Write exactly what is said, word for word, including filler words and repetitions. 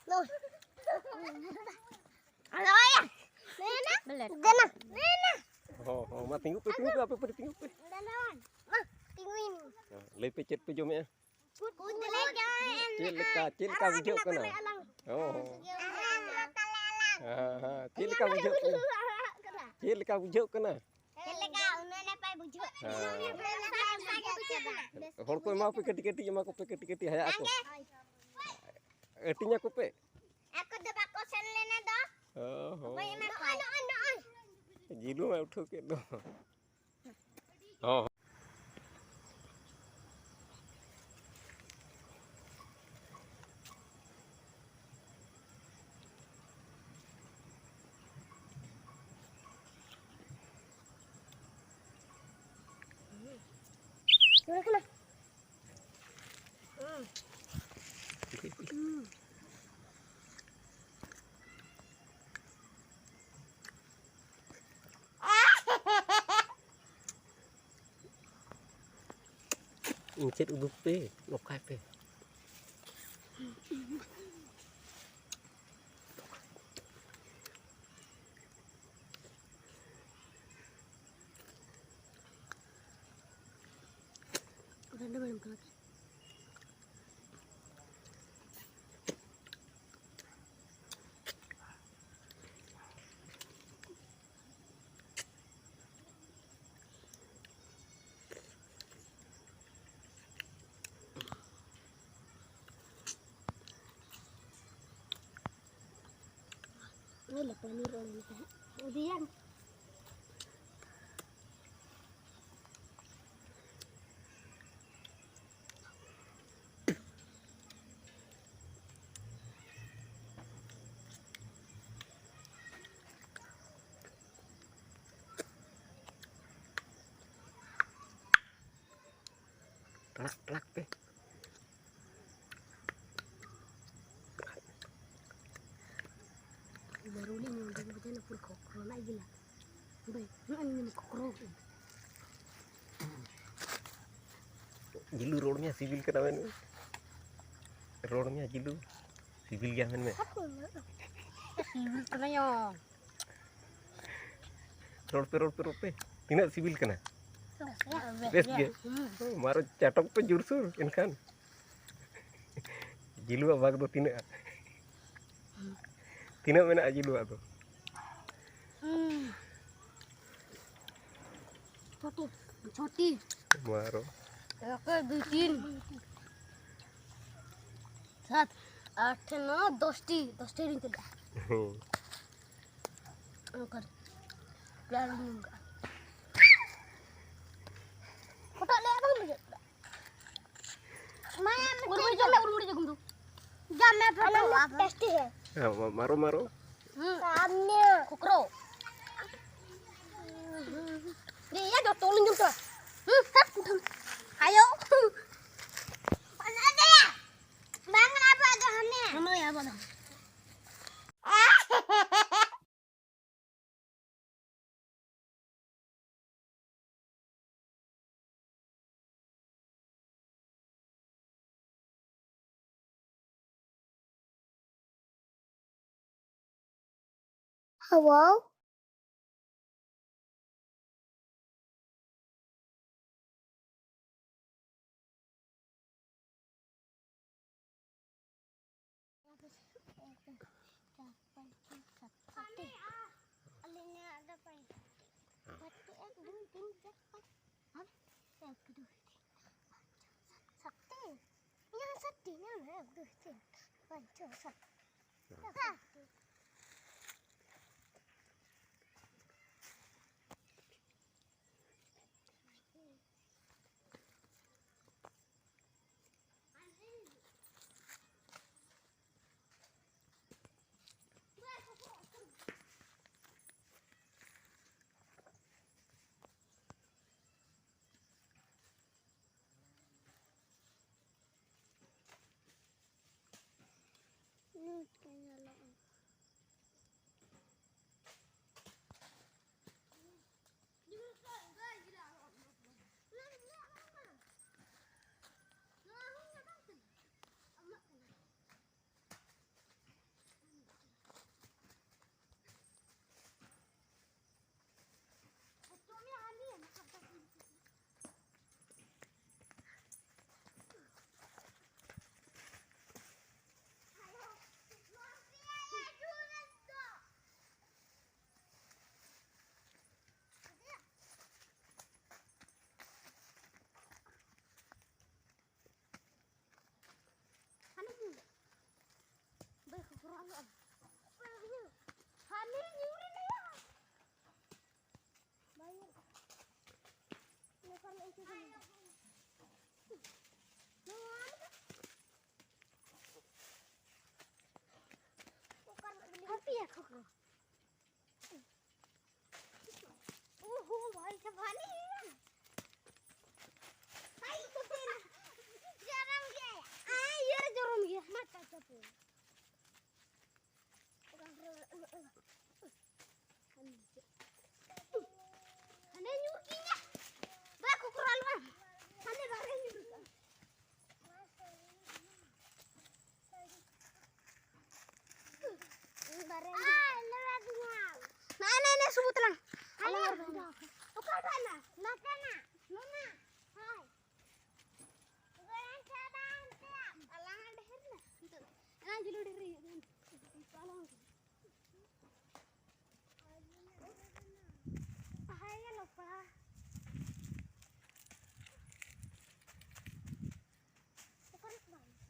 ᱱᱚ᱾ ᱟᱫᱚ ᱭᱟ᱾ ᱱᱮᱱᱟ᱾ ᱵᱞᱮᱰ᱾ ᱫᱮᱱᱟ᱾ ᱱᱮᱱᱟ᱾ ᱦᱚᱸ, ᱦᱚᱸ, ᱢᱟ ᱛᱤᱸᱜᱩ ᱯᱮ, ᱛᱤᱸᱜᱩ ᱯᱮ, ᱟᱯᱮ ᱯᱮ ᱛᱤᱸᱜᱩ ᱯᱮ᱾ ᱫᱮᱱᱟ᱾ ᱢᱟ, ᱛᱤᱸᱜᱩᱭᱤᱱ᱾ ᱦᱮᱸ, ᱞᱟᱹᱭ ᱯᱮ, ᱪᱮᱫ ᱯᱮ ᱡᱚᱢᱮᱜᱼᱟ? ᱠᱩᱫ ᱞᱮ ᱡᱚᱢᱮᱜᱼᱟ᱾ ᱪᱮᱫ ᱞᱮᱠᱟ, ᱪᱮᱫ ᱞᱮᱠᱟ ᱟᱨᱟᱜ ᱵᱩᱡᱷᱟᱹᱜ ᱠᱟᱱᱟ? ᱠᱟᱱᱟ ᱯᱟᱞᱮ ᱟᱞᱟᱝ᱾ ᱦᱚᱸ, ᱦᱚᱸ᱾ ᱦᱮᱸ, ᱦᱮᱸ, ᱪᱮᱫ ᱞᱮᱠᱟ ᱵᱩᱡᱷᱟᱹᱜ ᱠᱟᱱᱟ? ᱟᱨᱟᱜ ᱠᱟᱱᱟ᱾ ᱪᱮᱫ ᱞᱮᱠᱟ ᱵᱩᱡᱷᱟᱹᱜ ᱠᱟᱱᱟ? ᱪᱮᱫ ᱞᱮᱠᱟ? ᱩᱱᱟᱹᱜ ᱱᱟᱯᱟᱭ ᱵᱩᱡᱷᱟᱹᱜ ᱠᱟᱱᱟ᱾ ᱦᱮᱸ᱾ ᱩᱱᱟᱹᱜ ᱱᱟᱯᱟᱭ ᱵᱩᱡᱷᱟᱹᱜ ᱠᱟᱱᱟ᱾ ᱦᱚᱲ ᱠᱚ ᱮᱢᱟ ᱯᱮ ᱠᱟᱹᱴᱤᱡ ᱠᱟᱹᱴᱤᱡ, ᱮᱢᱟ ᱠᱚᱯᱮ ᱠᱟᱹᱴᱤᱡ ᱠᱟᱹᱴᱤᱡ, ᱦᱟᱭᱟ ᱟᱠᱚ᱾ ᱵᱟᱝᱜᱮ᱾ ᱦᱟᱹᱴᱤᱧ ᱟᱠᱚ ᱯᱮ᱾ ᱟᱠᱚ ᱫᱚ ᱵᱟᱠᱚ ᱥᱮᱱ ᱞᱮᱱᱟ ᱫᱚ᱾ ᱚ ᱦᱚᱸ᱾ ᱚᱠᱚᱭ ᱮᱢᱟ ᱠᱚᱣᱟᱭ? ᱱᱚᱜᱼᱚᱭ, ᱱᱚᱜᱼᱚᱭ, ᱱᱚᱜᱼᱚᱭ᱾ ᱡᱤᱞᱩ ᱢᱟ ᱩᱴᱷᱟᱹᱣ ᱠᱮᱫ ᱫᱚ᱾ ᱦᱚᱸ, ᱦᱚᱸ᱾ ᱦᱩᱭ ᱠᱟᱱᱟ᱾ ᱪᱮᱫ ᱩᱫᱩᱜ ᱯᱮ, ᱱᱚᱝᱠᱟᱭ ᱯᱮ᱾ ᱰᱟᱸᱰᱟ ᱵᱟᱲᱟᱢ ᱠᱟᱱᱟ᱾ ᱩᱱᱤ ᱞᱮ ᱯᱟᱹᱱᱤᱨ ᱚᱲᱟᱜ ᱞᱮᱠᱟ ᱦᱟᱸᱜ ᱤᱫᱤᱭᱟ᱾ ᱯᱟᱲᱟᱜ, ᱯᱟᱲᱟᱜ ᱯᱮ᱾ ᱵᱟᱹᱨᱩᱞᱤ ᱧᱩ ᱫᱚ ᱵᱩᱡᱷᱟᱹᱣ ᱯᱩᱨᱟᱹ ᱠᱷᱚᱠᱨᱚ ᱱᱟᱭ ᱜᱮᱞᱟ᱾ ᱵᱟᱹᱭ, ᱱᱚᱜᱼᱚᱭ ᱱᱤᱭᱟᱹ ᱠᱷᱚᱠᱨᱚ ᱠᱮᱫ᱾ ᱡᱤᱞᱩ ᱨᱚᱲ ᱢᱮᱭᱟ, ᱥᱤᱵᱤᱞ ᱠᱟᱱᱟ ᱢᱮᱱ ᱢᱮ᱾ ᱨᱚᱲ ᱢᱮᱭᱟ ᱡᱤᱞᱩ, ᱥᱤᱵᱤᱞ ᱜᱮᱭᱟ ᱢᱮᱱ ᱢᱮ᱾ ᱥᱤᱵᱤᱞ ᱠᱟᱱᱟ ᱭᱟ᱾ ᱨᱚᱲ ᱯᱮ, ᱨᱚᱲ ᱯᱮ, ᱨᱚᱲ ᱯᱮ᱾ ᱛᱤᱱᱟᱹᱜ ᱥᱤᱵᱤᱞ ᱠᱟᱱᱟ? ᱵᱮᱥ ᱜᱮ᱾ ᱦᱩᱸ᱾ ᱢᱟᱨᱚ ᱪᱟᱴᱚᱠ ᱯᱮ ᱡᱳᱨᱥᱳᱨ ᱮᱱᱠᱷᱟᱱ᱾ ᱡᱤᱞᱩᱣᱟᱜ ᱵᱷᱟᱜᱽ ᱫᱚ ᱛᱤᱱᱟᱹᱜᱼᱟ? ᱛᱤᱱᱟᱹᱜ ᱢᱮᱱᱟᱜᱼᱟ ᱡᱤᱞᱩᱣᱟᱜ ᱫᱚ? ᱦᱩᱸ᱾ ᱪᱷᱚᱴᱤ, ᱪᱷᱚᱴᱤ᱾ ᱢᱟᱨᱚ᱾ ᱮᱠ, ᱫᱩᱭ, ᱛᱤᱱ᱾ ᱥᱟᱛ, ᱟᱴ, ᱱᱚ, ᱫᱚᱥᱴᱤ, ᱫᱚᱥᱴᱤ ᱨᱤᱧ ᱛᱩᱞ ᱞᱮᱜᱼᱟ᱾ ᱦᱩᱸ᱾ ᱚᱱᱠᱟ ᱯᱞᱮᱭᱟᱨ ᱨᱤᱧ ᱧᱟᱢ ᱠᱟᱜᱼᱟ᱾ ᱯᱷᱳᱴᱳ ᱞᱮ ᱵᱟᱝ ᱵᱩᱡᱷᱟᱹᱜ ᱠᱟᱱᱟ᱾ ᱩᱨᱢᱩᱲᱤ ᱡᱚᱢ ᱢᱮ, ᱩᱨᱢᱩᱲᱤ ᱡᱚᱢ ᱫᱚ᱾ ᱡᱚᱢ ᱢᱮ, ᱯᱷᱳᱴᱳ ᱟᱵᱟᱨ᱾ ᱴᱮᱥᱴᱤ ᱦᱮ᱾ ᱦᱮᱸ, ᱢᱟ-, ᱢᱟᱨᱚ, ᱢᱟᱨᱚ᱾ ᱦᱩᱸ᱾ ᱥᱟᱢᱱᱮ᱾ ᱠᱷᱚᱠᱨᱚ᱾ ᱮᱭᱟ, ᱡᱚᱛᱚ ᱞᱤᱧ ᱡᱚᱢ ᱪᱟᱵᱟ᱾ ᱦᱩᱸ, ᱦᱟᱴ᱾ ᱟᱭᱳ᱾ ᱚᱱᱟ ᱫᱚ ᱵᱟᱝ ᱠᱟᱱᱟ, ᱟᱵᱚᱣᱟᱜ ᱫᱚ ᱦᱟᱱᱮ᱾ ᱦᱟᱱᱮ ᱟᱵᱚᱣᱟᱜ ᱫᱚ᱾ Hello? ᱪᱟᱨ, ᱯᱟᱸᱪ, ᱪᱷᱚᱭ, ᱥᱟᱛ, ᱥᱟᱛᱴᱤ᱾ ᱟᱹᱞᱤᱧᱟᱜ ᱫᱚ ᱯᱟᱸᱪᱴᱤ᱾ ᱯᱟᱸᱪᱴᱤ, ᱮᱠ, ᱫᱩᱭ, ᱛᱤᱱ, ᱪᱟᱨ, ᱯᱟᱸᱪ᱾ ᱟᱨ ᱮᱠ, ᱫᱩᱭ, ᱛᱤᱱ, ᱪᱟᱨ, ᱯᱟᱸᱪ, ᱪᱷᱚᱭ, ᱥᱟᱛ, ᱥᱟᱛᱴᱤ᱾ ᱤᱧᱟᱹᱜ ᱥᱟᱛᱴᱤ ᱧᱮᱞ ᱢᱮ, ᱮᱠ, ᱫᱩᱭ, ᱛᱤᱱ, ᱯᱟᱸᱪ, ᱪᱷᱚᱭ, ᱥᱟᱛ᱾ ᱦᱮᱸ᱾ ᱥᱟᱛᱴᱤ᱾ ᱱᱤᱛ ᱜᱮ ᱧᱮᱞᱚᱜᱼᱟ᱾ ᱦᱟᱹᱯᱤᱭᱟ ᱠᱷᱚᱠᱚ᱾ ᱳᱦᱳ ᱵᱷᱟᱭ ᱥᱟᱵ ᱵᱷᱟᱞᱮ ᱦᱩᱭᱩᱜᱼᱟ᱾ ᱟᱭ ᱠᱚᱛᱮ ᱱᱟ᱾ ᱡᱚᱨᱚᱢ ᱜᱮᱭᱟ᱾ ᱟᱭ ᱤᱭᱟᱹ ᱨᱮ ᱡᱚᱨᱚᱢ ᱜᱮᱭᱟ᱾ ᱢᱟ ᱪᱟᱪᱟ ᱯᱮ᱾ ᱦᱟᱱᱮ ᱧᱩᱨ ᱠᱤᱧᱟ᱾ ᱵᱟ ᱠᱚᱠᱨᱚᱞ ᱵᱟ᱾ ᱦᱟᱱᱮ ᱵᱟᱨᱦᱮ ᱧᱩᱨ ᱠᱟᱜᱼᱟ᱾ ᱵᱟᱨᱦᱮ ᱧᱩᱨ ᱠᱟᱜᱼᱟ᱾ ᱱᱟᱭ, ᱱᱟᱭ, ᱱᱟᱭ, ᱥᱩᱵᱩ ᱛᱟᱞᱟᱝ᱾ ᱟᱞᱮ ᱚᱠᱟ ᱴᱷᱮᱱ ᱱᱟ? ᱱᱚᱛᱮ ᱱᱟ᱾ ᱱᱚᱱᱟ᱾ ᱦᱳᱭ᱾ ᱜᱚᱲᱟ ᱪᱟᱵᱟ ᱮᱱ ᱛᱟᱭᱟ᱾ ᱟᱞᱟᱝ ᱰᱷᱮᱨ ᱱᱟ᱾ ᱱᱤᱛᱚᱜ ᱮᱱᱟᱝ ᱡᱩᱞᱩ ᱰᱷᱮᱨ ᱦᱩᱭᱩᱜ ᱠᱟᱱ᱾ ᱟᱞᱟᱝ ᱦᱟᱭ ᱞᱚᱯᱟ᱾ ᱚᱠᱟᱨᱮ ᱠᱷᱚᱱᱟᱜ ᱮᱢ ᱦᱮᱡ?